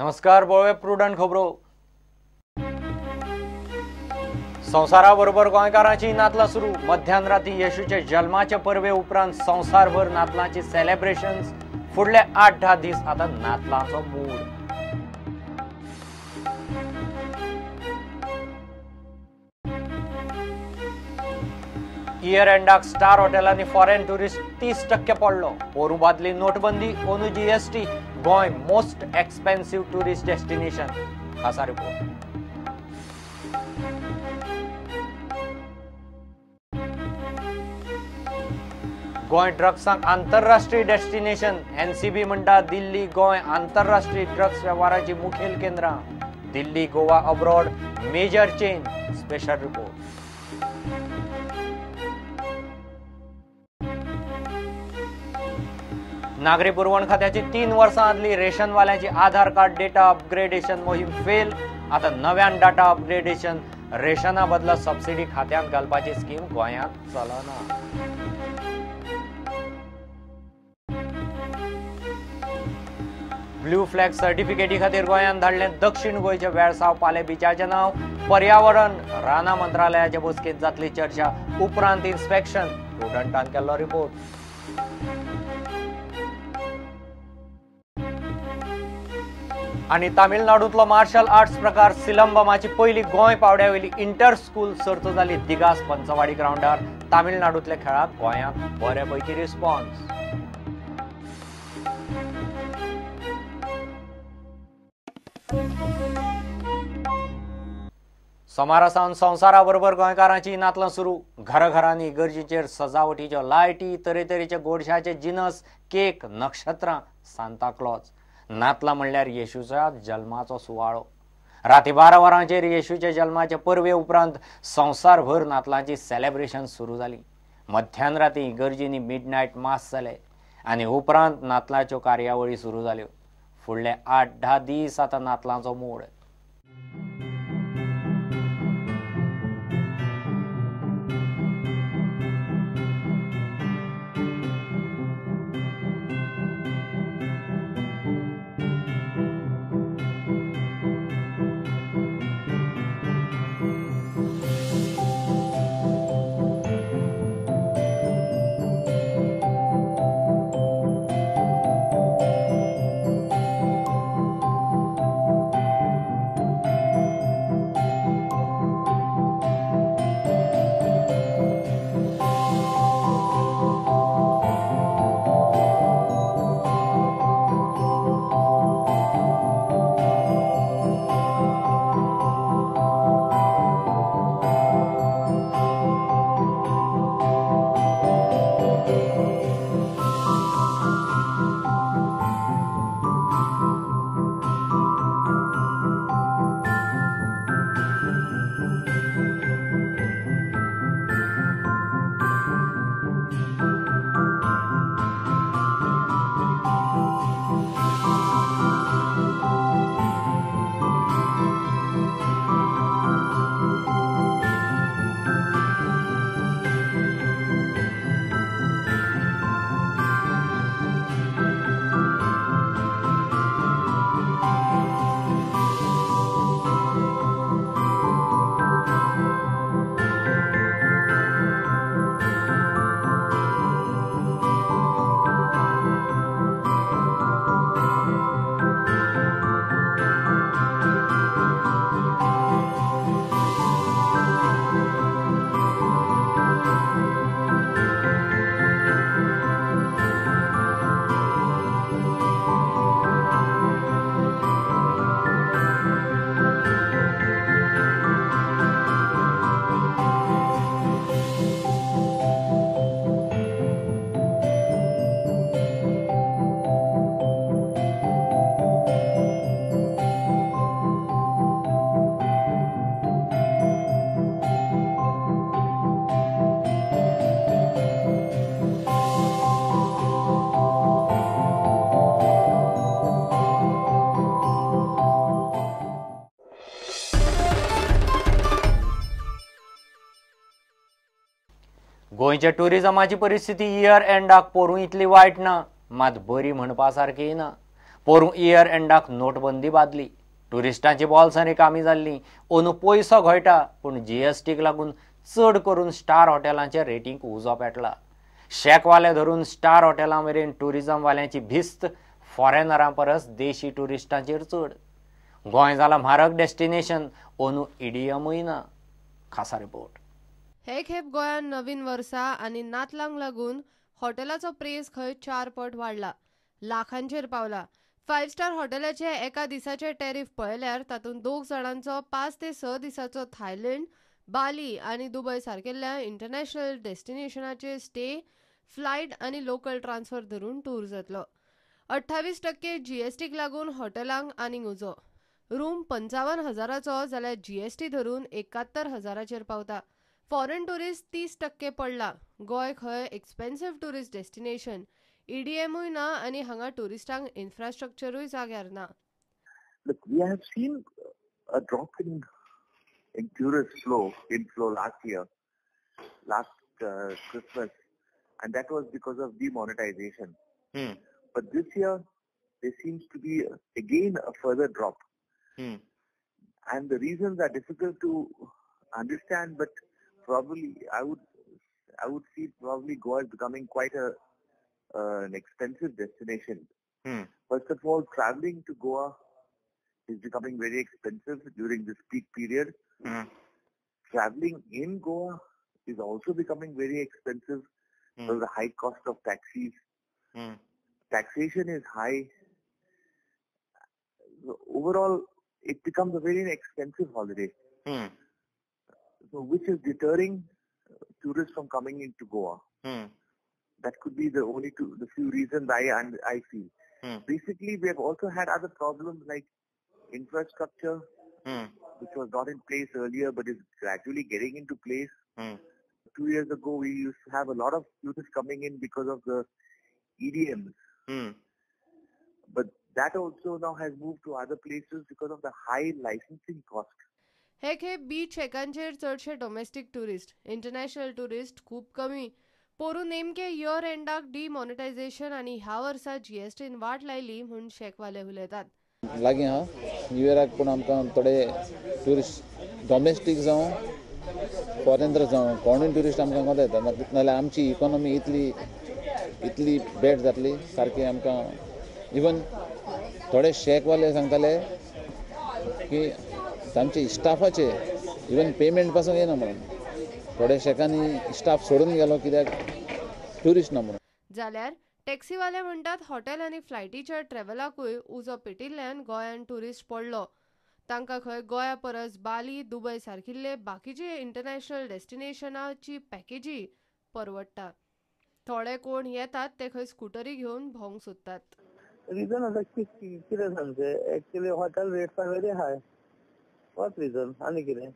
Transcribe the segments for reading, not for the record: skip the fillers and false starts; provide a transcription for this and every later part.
नमस्कार, पळोवया प्रुडंट खबरो. संवसारा बरोबर गोंयकारांची नातलां सुरू. मध्यान राती येशूच्या जल्माच्या परबे उपरांत संवसारभर नातलांची सेलेब्रेशन्स. फुडले 8-10 दीस आता नातलांचो मूड. इयर एंडाक स्टार हॉटेलांनी फॉरेन टुरिस्ट 30% पडलो. पोरूं बादली नोटबंदी, अंदू GST. Goa most expensive tourist destination. खासा रिपोर्ट. गोंय ड्रग्सांक आंतरराष्ट्रीय डेस्टिनेशन. एनसीबी म्हणटा दिल्ली गोंय आंतरराष्ट्रीय ड्रग्स वेव्हाराची मुखेल केंद्रां. Delhi Goa abroad major chain. Special report. नागरी पुरवण खात्याची 3 वर्सां आदली रेशनवाल्यांची आधार कार्ड डेटा अपग्रेडेशन मोहीम फेल. आता नव्यान डाटा अपग्रेडेशन रेशना बदला सबसिडी खात्यांत घालपाची स्कीम गोंयांत चलना. ब्लू फ्लॅग सर्टिफिकेटी खातीर गोंयांत धाडलें दक्षिण गोंयच्या वेळसांव पाले बिचाचें नांव. पर्यावरण रानां मंत्रालयाचे बसकेंत जातली चर्चा. उपरांत इन्स्पेक्शन. प्रुडंटान केल्लो रिपोर्ट. आनी तामिळनाडूंतलो मार्शल आर्ट्स प्रकार सिलंबमाची पयली गोंय पावड्या वयली इंटर स्कूल सर्त जाली दिगास पंचवाडी ग्रावंडार. तामिळनाडूंतल्या खेळाक गोंयांत बऱ्यापैकी रिस्पॉन्स. सोमारा सावन संवसारा बरोबर गोंयकारांची नातलां सुरू. घराघरांनी इगर्जीचेर सजावटीच्यो लायटी, तरेतरेचे गोडशाचे जिनस, केक, नक्षत्रां, सांता क्लॉज. नातलां म्हणल्यार येशूच्या जल्माचो सुवाळो. राती 12 वरांचेर येशूच्या जल्माचे परबे उपरांत संवसारभर नातलांची सेलेब्रेशन सुरू जाली. मध्यान राती इगर्जींनी मिडनायट मास जाले आनी उपरांत नातलांच्यो कार्यावळी सुरू जाल्यो. फुडले 8-10 दीस आतां नातलांचो मूड. गोंयच्या टुरिजमाची परिस्थिती इयर एंडाक पोरूं इतली वायट ना, मात बरी म्हणपा सारकी ना. पोरूं इयर एंडाक नोटबंदी बादली, ट्युरिस्टांची बॉल्सां रिकामी जाल्लीं. अंदू पयसो घोळटा पूण जीएसटीक लागून चड करून स्टार हॉटेलांचे रेटींक उजो पेटला. शॅकवाले धरून स्टार हॉटेलां मेरेन ट्युरिजमवाल्यांची भिस्त फॉरेनरां परस देशी ट्युरिस्टांचेर चड. गोंय जाला म्हारग डेस्टिनेशन, अंदू इडियमूय ना. खासा रिपोर्ट. हे खेप गोंयांत नवीन वर्सा आनी नातलांक लागून हॉटेलाचो प्रेस खंय 4 पट वाडला, लाखांचेर पावला. 5 स्टार हॉटेलाचे एका दिसाचे टॅरिफ पळयल्यार तातूंत 2 जाणांचो 5 ते 6 दिसाचो थायलंड, बाली आनी दुबय सारकेल्ल्या इंटरनॅशनल डेस्टिनेशनाचे स्टे, फ्लायट आनी लोकल ट्रान्सफर धरून टूर जातलो. 28% जीएसटीक लागून हॉटेलांक आनीक उजो. रूम 55,000चो जाल्यार जीएसटी धरून 71,000चेर पावता. फॉरेन ट्युरिस्ट 30% पडला. गोंय खंय एक्सपेन्सिव ट्युरिस्ट डेस्टिनेशन, ईडीएमूय ना आनी हांगा ट्युरिस्टांक इन्फ्रास्ट्रक्चरूय जाग्यार ना. Look, we have seen a drop in tourist inflow last year, last Christmas, and that was because of demonetization. But this year, there seems to be again a further drop. And the reasons are difficult to understand, but probably I would see probably Goa is becoming quite an expensive destination. First of all, traveling to Goa is becoming very expensive during this peak period. Traveling in Goa is also becoming very expensive because of the high cost of taxis. Taxation is high. So overall, it becomes a very expensive holiday. So which is deterring tourists from coming into Goa. That could be the only the few reasons I feel. Basically, we have also had other problems like infrastructure, which was not in place earlier, but is gradually getting into place. 2 years ago, we used to have a lot of tourists coming in because of the EDMs. But that also now has moved to other places because of the high licensing cost. हे खेप beach शॅकांचेर चडशे domestic tourist, international tourist खूब कमी. पोरूं नेमके year एंडाक demonetisation आनी ह्या वर्सा जीएसटीन वाट लायली म्हूण शॅकवाले उलयतात. लागीं आहा न्यू इयराक, पूण आमकां थोडे ट्युरिस्ट डोमेस्टीक जावं फॉरेनर जावं कोणूय ट्युरिस्ट आमकां कोता येता, नाजाल्यार आमची इकॉनॉमी इतली इतली बॅड जातली सारकी आमकां. इवन थोडे शॅकवाले सांगताले की तांचे स्टाफाचे इवन पेमेंट पासून येना म्हणून. थोडे शॅकांनी स्टाफ सोडून गेलो कित्याक ट्युरिस्ट ना म्हणून. जाल्यार टॅक्सीवाले म्हणटात हॉटेल आनी फ्लायटीच्या ट्रॅव्हलाकूय उजो पेटिल्ल्यान गोंयांत ट्युरिस्ट पडलो. तांकां खंय गोंया परस बाली, दुबय सारकिल्ले बाकीचे इंटरनॅशनल डेस्टिनेशनाची पॅकेजी परवडटा. थोडे कोण येतात ते खंय स्कुटरी घेवन भोंवंक सोदतात. रिजन आतां कितें सांगचें, actually hotel rates are very high. What reason आनी कितें,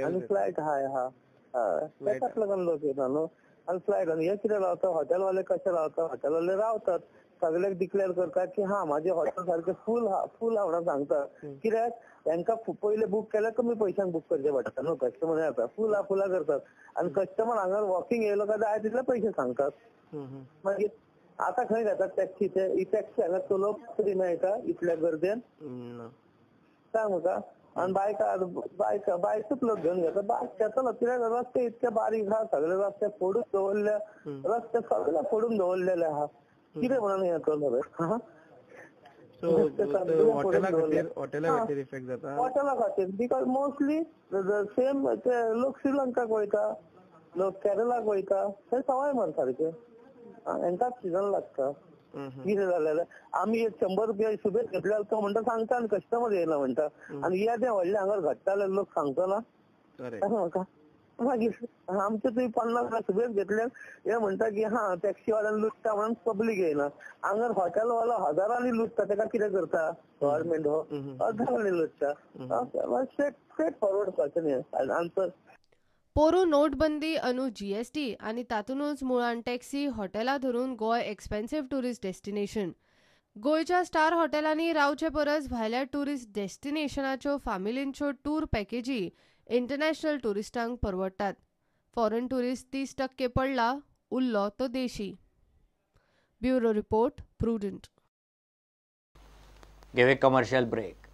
आनी फ्लायट हाय आहा, ताकाच लागून लोक येता न्हू. आनी फ्लायट आनी हे कितें रावता, हॉटेलवाले कशे रावता, हॉटेलवाले रावतात सगळ्याक डिक्लेअर करतात की हा माझे हॉटेल सारखे फूल हा, फूल हा म्हणून सांगता. कित्याक तांकां पयले बूक केल्यार कमी पयशांक बूक करचे पडटा न्हू. कस्टमर येता फूल हा फुला करतात आनी कस्टमर हांगा वॉकिंग येयलो काय जाय तितले पयशे सांगतात. मागीर आतां खंय घेतात टॅक्सी, ते ही टॅक्सी हांगा चलोवपाक तरी मेळटा इतल्या गर्देन, सांग म्हाका. आनी बायका बायका बायकूच लोक घेवन घेता, बायक घेतलो कित्याक रस्ते इतके बारीक आहा, सगळे रस्ते फोडून दवरल्या, रस्ते सगळे फोडून दवरलेले आहा. कितें म्हणून हें करतले हॉटेला खातीर, because mostly same लोक श्रीलंकाक वयता, लोक केरलाक वयता, थंय सवाय मरे सारके, हेंकाच सिजन लागता. कितें जालें आमी एक 100 रुपया सुबेज घेतल्यार तो म्हणटा सांगता आनी कस्टमर येयना म्हणटा, आनी येदें व्हडलें हांगा घडटा जाल्यार लोक सांगचो ना म्हाका. मागीर आमचे तुवें 50 रुपया सुबेज घेतल्यार हे म्हणटा की हा टॅक्सीवाल्यान लुटता म्हणून पब्लीक येयना. हांगा हॉटेलवालो हजारांनी लुटता, तेका कितें करता गव्हर्मेंट, हो हजारांनी लुटता. स्ट्रेट फॉरवर्ड क्वेश्चन हें आन्सर. पोरूं नोटबंदी अंदू जीएसटी आनी तातूंतच मुळान टॅक्सी हॉटेलां धरून गोंय एक्सपेन्सिव ट्युरिस्ट डेस्टिनेशन. गोंयच्या स्टार हॉटेलांनी रावचे परस भायल्या ट्युरिस्ट डेस्टिनेशनाच्यो फामिलींच्यो टूर पॅकेजी इंटरनॅशनल ट्युरिस्टांक परवडटात. फॉरेन ट्युरिस्ट 30% पडला, उरलो तो देशी. Bureau report, Prudent. घेवया कमर्शियल ब्रेक.